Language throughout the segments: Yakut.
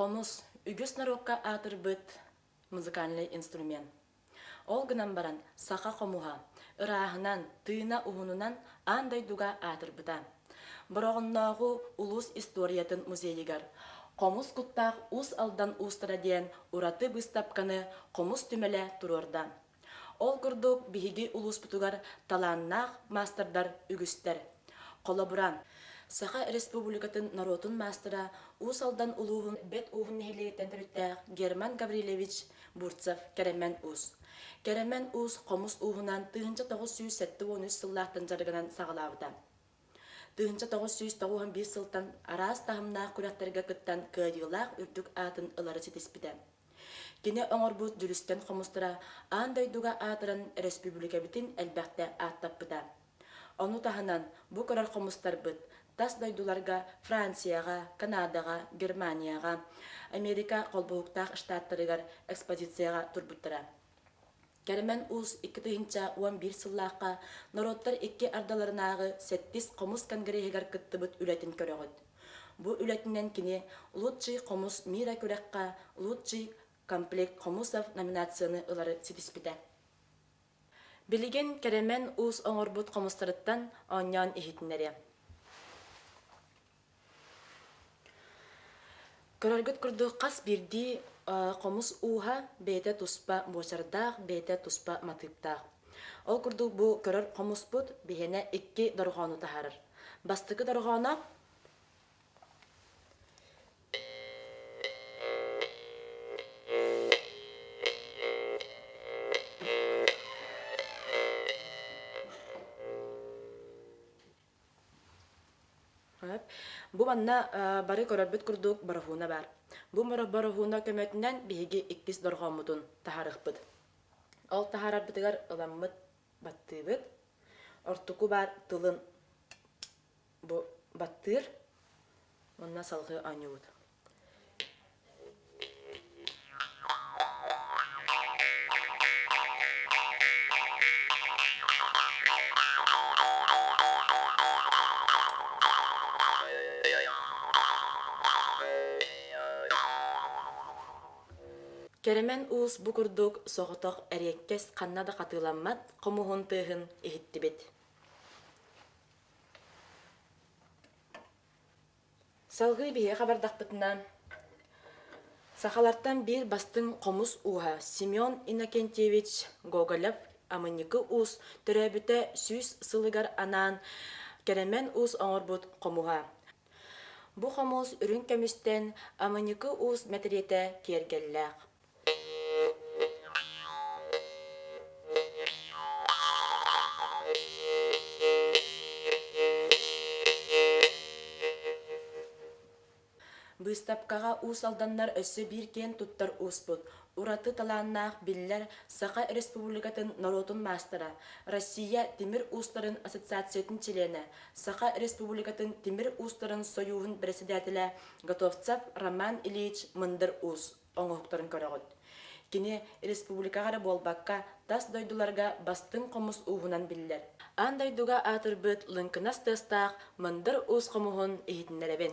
Хомус үгүс норуокка аатырбыт музыкальнай инструмент. Ол гынан баран саха хомуһа ырааһынан, тыына уһунунан аан дойдуга аатырбыта. Бороҕоннооҕу улуус историятын музейыгар Хомус куттаах Уус Алдан уустара диэн ураты быыстапканы Хомус түмэлэ туруорда. Ол курдук биһиги улууспутугар талааннаах маастардар үгүстэр. Холобура, Саха Республикатын норуотун маастара Уус Алдан улууһун Бэт Ууһун нэһилиэгиттэн төрүттээх Герман Гаврильевич Бурцев Кэрэмэн Уус. Кэрэмэн Уус хомус ууһунан 1973 сыллаахтан дьарыгынан саҕалаабыта. 1991 сылтан араас таһымнаах күрэхтэргэ кыттан кыайыылаах үрдүк аатын ылары ситиспитэ. Кини оҥорбут дьүрүскэн хомустара аан дойдуга аатыран өрөспүүбүлүкэбитин элбэхтэ ааттаппыта. Ону таһынан бу көрөр хомустарбыт тас дойдуларга Францияҕа, Канадаҕа, Германияҕа, Америка холбоһуктаах штаттарыгар экспозицияҕа турбуттара. Кэрэмэн Уус 2011 сыллаахха норуоттар икки ардыларынааҕы сэттис хомус конгреһыгар кыттыбыт үлэтин көрөҕүт. Бу үлэтинэн кини «Лучший хомус мира» күрэххэ «Лучший комплект хомусов» номинацияны ылары ситиспитэ. Билигин Кэрэмэн Уус оҥорбут хомустарыттан оонньоон иһитиннэриэ. Көрөргүт курдук хас биирдии хомус ууһа бэйэтэ туспа буочардаах, бэйэтэ туспа матыыптаах. Ол курдук бу көрөр хомуспут биһиэнэ икки дорҕоону таһаарар. Бастакы дорҕооно Бу манна бары көрөрбүт курдук бороһууна баар. Бу бороһууна көмөтүнэн биһиги иккис дорҕооммутун таһаарыахпыт. Ол таһаарарбытыгар ыламмыт баттыыбыт. Ортоку баар тылын бу баттыыр. Уонна салҕыы оонньуубут. Кэрэмэн Уус бу курдук соҕотох эриэккэс ханна да хатыламмат хомуһун тыаһын иһиттибит. Салгыы биһиэхэ бардахпытына, сахалартан биир бастыҥ хомус ууһа Семен Иннокентьевич Гоголев Амынньыкы Уус төрөөбүтэ 100 сылыгар анаан Кэрэмэн Уус оҥорбут хомуһа. Бу хомус үрүҥ көмүстэн Амынньыкы Уус мэтириэтэ киэргэллээх. Быыстапкаҕа Уус Алданнар өссө биир киэн туттар ууспут, ураты талааннаах биллэр Саха Республикатын норуотун маастара, Россия тимир уустарын ассоциациятын чилиэнэ, Саха Республикатын тимир уустарын сойууһун бэрэссэдээтэлэ Готовцев Роман Ильич Мындыр Уус оҥоһуктарын көрөҕүт. Кини республикаҕа эрэ буолбакка, тас дойдуларга бастыҥ хомус ууһунан биллэр. Аан дойдуга аатырбыт лыҥкынас тыастаах мындыр уус хомуһун иһитиннэрэбин.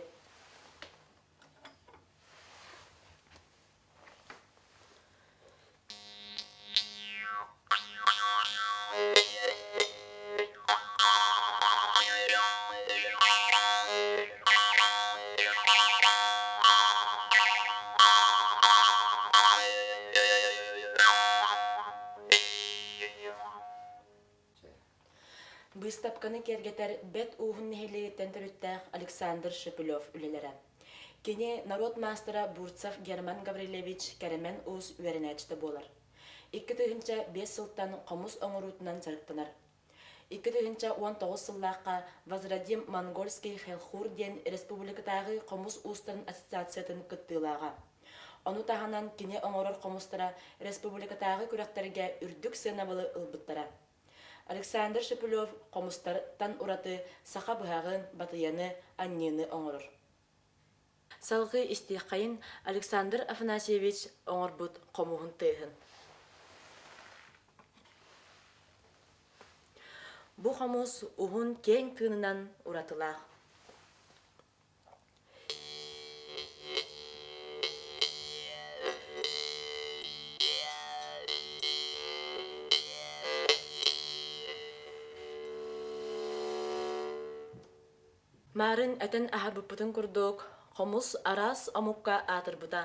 Быыстапканы киэргэтэр Бэт Ууһун нэһилиэгиттэн төрүттээх Александр Шепелев үлэлэрэ. Кини норуот маастара Бурцев Герман Гаврильевич Кэрэмэн Уус үөрэнээччитэ буолар. 2005 сылтан хомус оҥоруутунан дьарыктанар. 2019 сыллаахха Возродим монгольский хелхур диэн республикатааҕы хомус уустарын ассоциациятын кыттыылааҕа. Ону таһынан кини оҥорор хомустара республикатааҕы күрэхтэргэ үрдүк сыанабылы ылбыттара. Александр Шепелев хомустартан ураты саха быһаҕын, батыйаны, анньыыны оҥорор. Салгыы истиэххэйин Александр Афанасьевич оҥорбут хомуһун тыаһын. Бу хомус уһун киэҥ тыынынан уратылаах. Маарын этэн аһарбыппытын курдук, хомус араас омукка аатырбыта.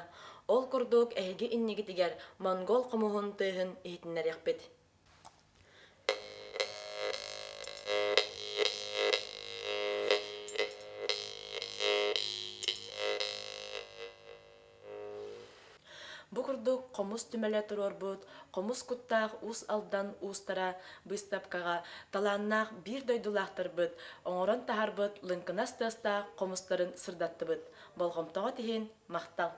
Ол курдук эһиги иннигитигэр монгол хомуһун тыаһын иһитиннэриэхпит. Бу курдук хомус түмэлэ туруорбут хомус куттаах Уус Алдан уустара быыстапкаҕа талааннаах биир дойдулаахтарбыт оҥорон таһаарбыт лыҥкынас тыастаах хомустарын сырдаттыбыт. Болҕомтоҕут иһин махтал!